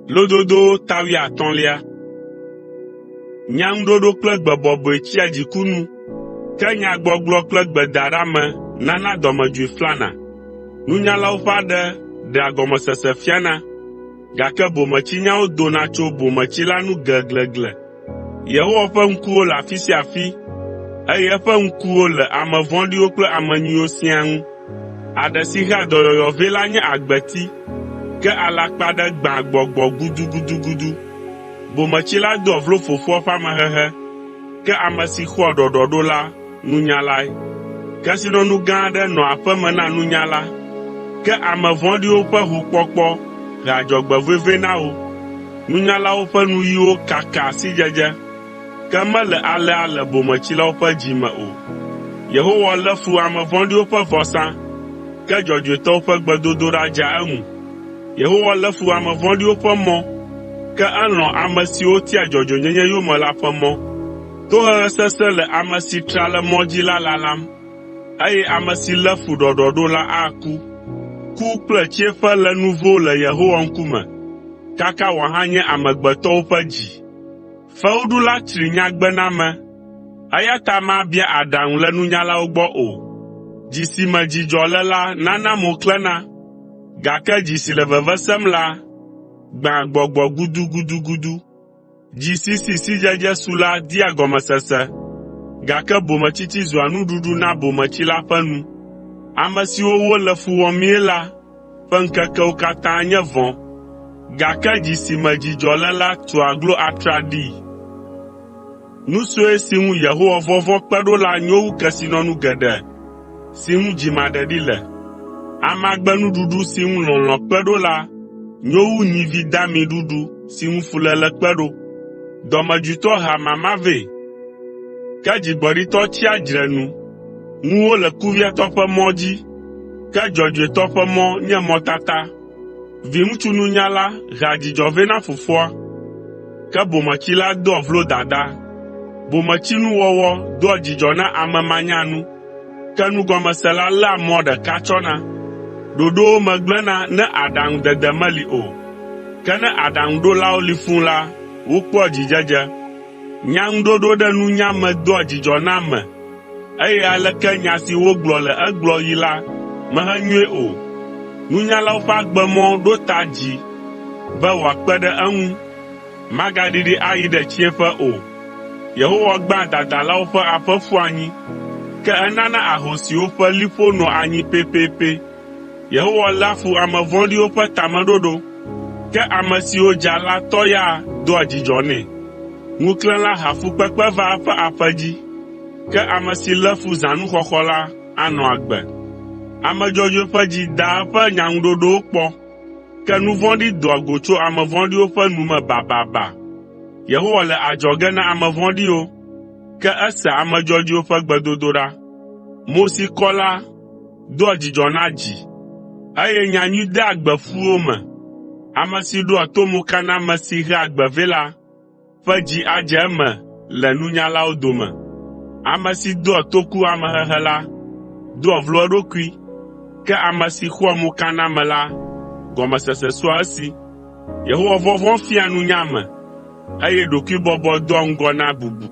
Lododowo ta wuiatɔ̃lia. Nyaŋuɖoɖo kple gbe bɔbɔe tsia dziku nu, ke nyagbɔgblɔ kple gbedaɖeame nana dɔmedzoe flana. Nunyalawo ƒe aɖe ɖea gɔmesese fiana, gake bometsinyawo dona tso bometsila nu gleglegle. Yehowa ƒe ŋkuwo le afi sia afi, eye eƒe ŋkuwo le ame vɔ̃ɖiwo kple ame nyuiwo siaa ŋu. Aɖe si hea dɔyɔyɔ vɛ la nye agbeti, ke alakpaɖe gbãa gbɔgbɔ gudugudugudu. Bometsila doa vlo fofoa ƒe amehehe, ke ame si xɔa ɖɔɖɔɖo la, nunyalae. Kesinɔnu gã aɖe nɔa aƒe me na nunyala, ke ame vɔ̃ɖiwo ƒe hokpɔkpɔ hea dzɔgbevɔ̃e vɛ na wo. Nunyalawo ƒe nuyiwo kakaa sidzedze, ke mele alea le bometsilawo ƒe dzi me o. Yehowa lé fu ame vɔ̃ɖiwo ƒe vɔsa, ke dzɔdzɔetɔwo ƒe gbedodoɖa dzea eŋu. Yehowa lé fu ame vɔ̃ɖiwo ƒe mɔ, ke elɔ̃a ame siwo tia dzɔdzɔenyenye yome la ƒe mɔ. Tohehe sesẽ le ame si tra le mɔ dzi la lalam, eye ame si lé fu ɖɔɖɔɖo la aku. Ku kple tsiẽƒe le nuvo le Yehowa ŋkume, kaka wòahanye amegbetɔwo ƒe dzi. Fewuɖula tsri nyagbename, eya ta mabia aɖaŋu le nunyalawo gbɔ o. Dzi si me dzidzɔ le la nana mo klẽna, gake dzi si le veve sem la gbãa gbɔgbɔ gudugudugudu. Dzi si si sidzedze su la dia gɔmesese, gake bometsitsi zua nuɖuɖu na bometsila ƒe nu. Ame siwo wole fu wɔmii la ƒe ŋkekewo katã nye vɔ̃, gake dzi si me dzidzɔ le la tua aglo atraɖii. Nu sue si ŋu Yehowa vɔvɔ̃ kpe ɖo la nyo wu kesinɔnu geɖe si ŋu dzimaɖeɖi le. Amagbenuɖuɖu si ŋu lɔlɔ̃ kpe ɖo la nyo wu nyivi dami ɖuɖu si ŋu fuléle kpe ɖo. Dɔmedzoetɔ hea mama vɛ, ke dzigbɔɖitɔ tsia dzre nu. Ŋuwò le kuviatɔ ƒe mɔ dzi, ke dzɔdzɔetɔ ƒe mɔ nye mɔtata. Viŋutsu nunyala hea dzidzɔ vɛ na fofoa, ke bometsila doa vlo dadaa. Bometsinuwɔwɔ doa dzidzɔ na ame manyanu, ke nugɔmesela léa mɔ ɖeka tsɔna. Ɖoɖowo me gblẽna ne aɖaŋudede meli o, ke ne aɖaŋuɖolawo li fũu la, wokpɔa dzidzedze. Nyaŋuɖoɖo ɖe nunya me doa dzidzɔ na ame, eye aleke nya si wogblɔ le egblɔɣi la mehenyoe o. Nunyalawo ƒe agbemɔ ɖo ta dzi be wòakpe ɖe eŋu, magaɖiɖi ayi ɖe tsiẽƒe o. Yehowa gbãa dadalawo ƒe aƒe ƒua anyi, ke enana ahosiwo ƒe liƒo nɔa anyi pɛpɛpɛ. Yehowa léa fu ame vɔ̃ɖiwo ƒe tameɖoɖo, ke ame siwo dza la tɔ ya doa dzidzɔ nɛ. Ŋuklẽla hea fukpekpe vaa eƒe aƒe dzi, ke ame si lé fu zãnuxɔxɔ la anɔ agbe. Ame dzɔdzɔe ƒe dzi daa eƒe nyaŋuɖoɖowo kpɔ, ke nu vɔ̃ɖi doa go tso ame vɔ̃ɖiwo ƒe nu me bababa. Yehowa le adzɔge na ame vɔ̃ɖiwo, ke esea ame dzɔdzɔewo ƒe gbedodoɖa. Mo si kɔ la doa dzidzɔ na dzi, eye nyanyui dea gbe ƒuwo me. Ame si ɖoa to mokaname si hea gbe vɛ la ƒe dzi adze eme le nunyalawo dome. Ame si doa toku amehehe la, doa vlo eɖokui, ke ame si xɔa mokaname la, gɔmesese sua esi. Yehowa vɔvɔ̃ fiaa nunya ame, eye ɖokuibɔbɔ doa ŋgɔ na bubu.